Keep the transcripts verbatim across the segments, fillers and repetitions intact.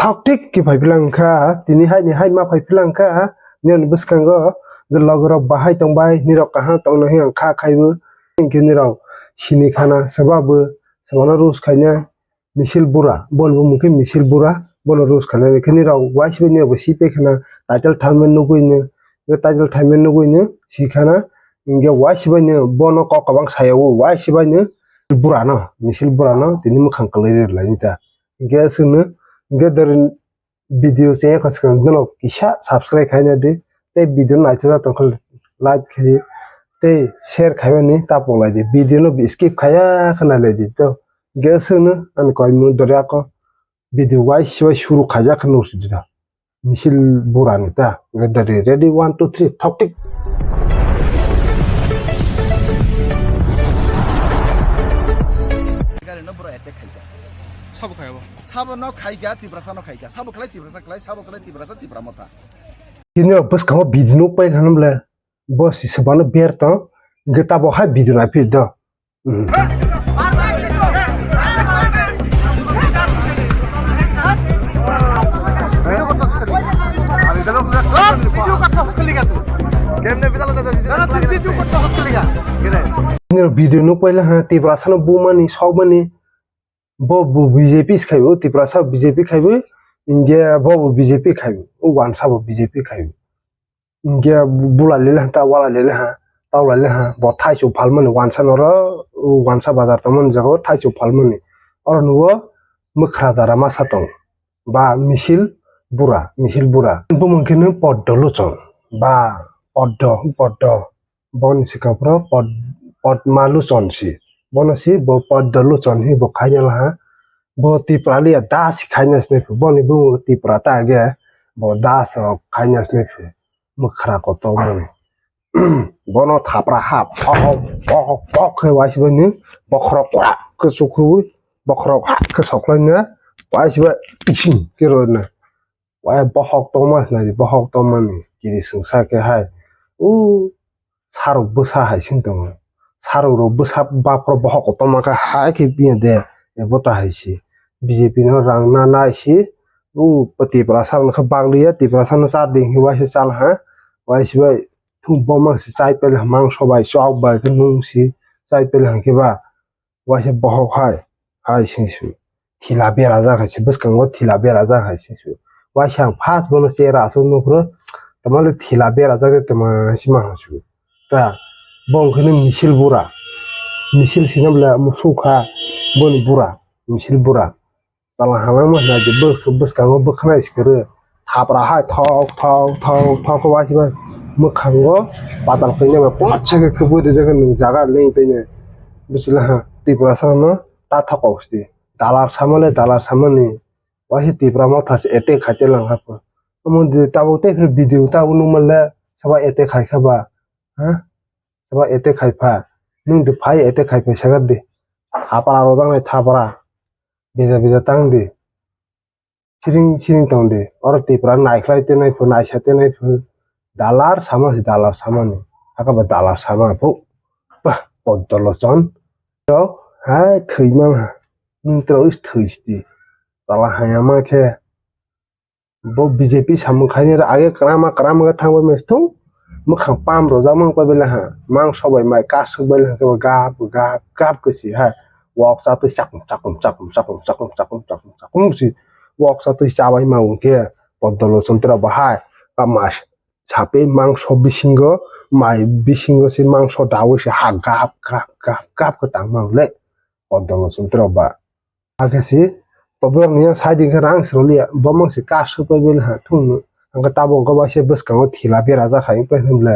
Thok thik khe phai philang kha, tini hai ni hai ma phai philang kha, nini bwskango je logorok bahai tongbai, nirok kaham tongno hiya kha khaibo, hinkhe nirok sini khana swbabo, swbano roast khaina, Misil Bura, boni bumung khe Misil Bura, bono roast khaina, hinkhe nirok waisibai nirokbo sipaikhana, title thaima nugwino, title thaima nugwino sikhana, hinkhe waisibaino bono kok kwbang sayago, waisibaino Burano, Misil Burano tini mwkhang kwlwi rwlaini ta. Hinkhe aswkno, hinkhe dori video chengya kha swkang, bono kisa subscribe khaina di, tei video naithokjak tongkha like khai, tei share khaimani tapoklai di, video no skip khaiya khe nailai di to. Hinkhe aswkno ani koimung dori ako video waisibai suru khaijak khe nursidi ta. Misil Burani ta. Hinkhe dori ready, one, two, three, thok thik. Gari no bro attack khaika. Sabo khaika bo. Sabo no khaika, Tiprasa no khaika. Sabo khlai Tiprasa khlai, sabo khlai Tiprasa, Tipra Motha. Kini bwskango video nuk pai khanam le. Bo si swbano ber tong. Gita bo hai video nai phi do. Nini video nuk paila ha, Tiprasa no bumani, sokmani, bo bu B J P se khaibo, Tiprasa B J P khaibo, India bo bu B J P khaibo, o wansa bo B J P khaibo. Hinkhe bulai lele ha, ta walai lele ha, taulai lele ha, bo thaichuk phalmani wansa noro, o wansa bazar tongmani jaga o thaichuk phalmani. Oro nugo mwkhra jara masa tong. Ba Misil Bura, Misil Bura. Bumung khe no Poddo Luchon, ba Poddo, Poddo. Boni swkang phuru Pod-, Podma Luchon si. Bono si bo Poddo Luchon hi bo khaina laha. Bo Tipra liya da si khaina sinai phu. Boni bumung Tipra ta age bo da se rok khaina sinai phu. Mwkhra kotor mani. Bono thapra ha pok, pok, pok khe waisibani bokhorok kwrak khe chukhuwi, bokhorok ha khe soklaina waisiba iching khe roina. Wai bohok tongma hinai, bohok tongmani kiri sungsa khe hai. U sarok bwsa hai sing tongo. Sarok rok bwsa baphro bohok kotorma khe hai khe phiya de, ebo ta hai si. B J P no rang na nai si. U Tiprasa no khe bagliya, Tiprasa no char di hinwi waisa chal ha. Waisa bai thung boma se chai pele ha, mangso bai chok bai khe nung si chai pele ha khe ba. Waisa bohok hai, hai sing su. Thila berajak hai se, bwskango thila berajak hai sing su. Waisa ang first bono chera aswk nuphuru, tamo le thila berajak de tamo sima hwn su. Ta, bo wngkhe no Misil Bura. Misil sino bole musuk kha, boni bura, Misil Bura. Tala halangma hinai de bwskango bwkhwnai se kwrwi. Thapra hai thok, thok, thok, thok khe waisibai mwkhango patal khaina bai kwmajsa khe khwbwi rijak khe nwng jaga leng tei nai. Bwswla ha Tiprasa no ta thokok sidi. Dalar samale, dalar samani. Waisa Tipra Motha se attack khai te lang ha pho. Omo de tabuk tei phir video tabuk nukma le sabo attack khai kha ba. Ha? Sabo attack khai pha. Nwng de phai attack khai phai sagar de. Thapra rojak nai thapra. Bija bija tang di. Siring siring tong di. Oro Tipra naikhlai tenai phu, naisa tenai phu. Dalar sama si dalar sama ni. Haka ba dalar sama phu. Bah, Poddo Lochon. Rok, hai, thwi mang ha. Nwng tro is thwi sti. Tala haya ma khe. Bo B J P samung khaini age krama krama khe thangbai mesti thung. Mwkhang pam rojak mang pai bele ha. Mang sobai mai kasuk bai le ha khe gap gap gap khe si ha. Wok sa twi chakum chakum chakum chakum chakum chakum chakum chakum si. Wok sa twi chabai ma wng khe Poddo Lochon tera bahai. Ka mas sapi mangso bisingo mai bisingo si mangso dawi si ha gap gap gap gap khe tang mang le. Poddo Lochon tera ba. Hakhe si, tobo ni yang side hwnkhe rang se rwliya, bo mang se kasuk pai bini ha thung no. Hwnkhe tabuk hwnkhe waisa bwskango thila berajak hai wngpai hwnle.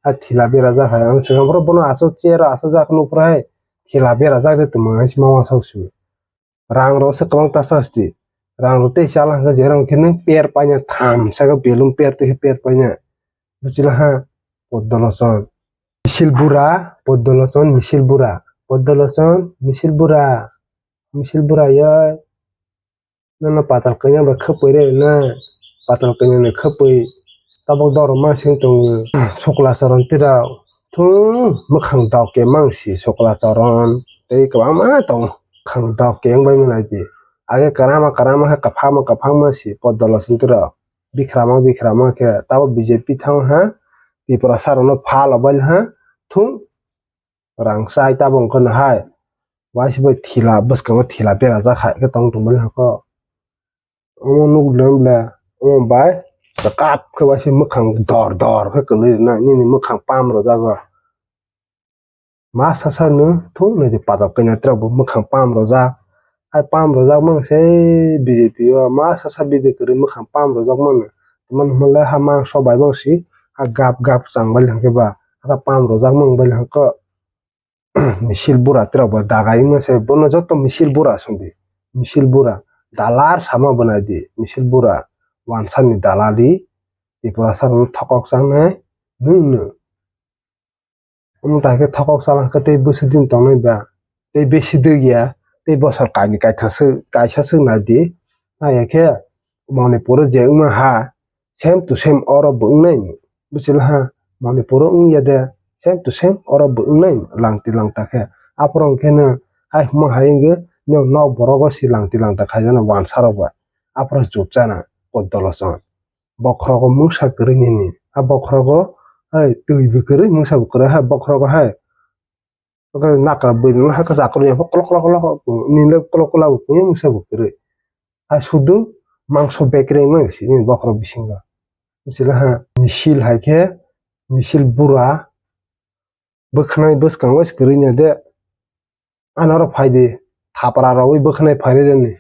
A thila berajak hai, ang swkang borok bono aswk chair o aswk jak nukphuru hai, thila berajak de tongma hai se ma uansuk si. Rang rok se kwbang ta sa sti. Rang rok tei chala hwnkhe jerong khe nang per paina tham saka belum per tei per paina. Buchila ha, Poddo Lochon. Misil Bura, Poddo Lochon, Misil Bura. Poddo Lochon, Misil Bura. Misil Bura yoi. Nono patal kanya ba khapui re na. Patal kanya ni khapui. Tabok doro ma sing tongo. Sukla Charan tira. Thung, mwkhang dok ke mang si Sukla Charan. Tei kwbangma tongo. Khang dok ke wng bai mwnai di. Age kwrama kwrama khe kwphangma kwphangma si podolo sintiro. Bikrama bikrama khe tabo B J P thang ha, Tiprasa rokno phalo bail ha, thung rang chai tabo wngkha no hai. Waisa bai thila bwskango thila berajak hai khe tong tong mani hako. Omo nuk dam ble, omo bai chakap khe waisa mwkhang dor dor khe kwlwi rwna nini mwkhang pam rwjago. Ma sasa no thung nai di patok kanya trok bo mwkhang pam rojak. Hai pam rojak mang se B J P o ma sasa bidi kwrwi mwkhang pam rojak mano. Tamo hwnle ha mangso bai bang si ha gap gap chang bai hwnkhe ba ha pam rojak mang bai hwnkhe misil bura trok bo dagai wngma se bono joto misil bura song di. Misil bura dalar sama bo nai di misil bura wansani dalali Tiprasa rokno thokok changnai nwng no. Omo tai khe thokok chala khe tei bwswk din tongnai ba, tei besi dwk ya, tei bosor kainwi kaitha swk, kaisa swk nai di. Nai ya khe Manipur o je wngma ha, same to same oro bo wngnai. Bwswk ha, Manipur o wng ya de, same to same oro bo wngnai, langti langta khe. Aphuru hwnkhe no hai hwnma hai wngwi nok borok o si langti langta khaijana wansa rok ba. Aphuru jukjana, kot dolo chwng. Bokhorogo mungsa kwrwi nini. A bokhorogo hai twi bo kwrwi mungsa bo kwrwi hai bokhorogo hai. Nakra bwrwi no hai kwchak kwrwi ya kolok kolok kolok nini kolok kolok bo kwrwi mungsa bo kwrwi. Hai sudu mangso bekreng no si nini bokhorok bisingo. Sila ha misil hai khe misil bura bwkhanai bwskango se kwrwi nya de. Ano oro phai di, thapra rogwi bwkhanai phainai rwni.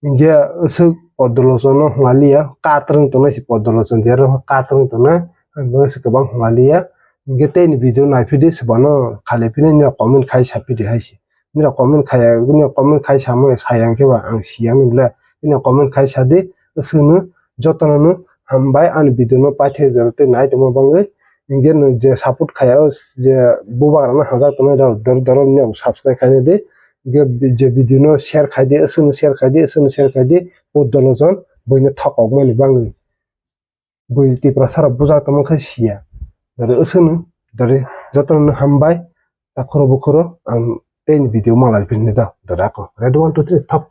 Hinkhe aswk podolochon no hwnaliya, katrwng tongnai se podolochon, jera katrwng tongnai, ang se kwbang hwnaliya. Hinkhe teini video naiphidi, swbano khalai phini nini comment khai sapidi hai se. Nini comment khaya, nini comment khai samani saya hinkhe ba ang siya nini le. Nini comment khai sadi, aswkno jotono no hambai ani video no paithak jora tei nai tongma bangwi. Hinkhe nwng je support khaya o je bubagrano hajak tongnai rok dor dor ni subscribe khaina di. Hinkhe je video no share khai di, aswkno share khai di, aswkno share khai di. Bo dolochon buino thokok mani bangwi. Bui Tiprasa rok bujak tongma khe siya. Dore aswkno dore jotono hambai. Takhoro bukhoro ang tei video malai philni da. Dore ako ready one two three thok.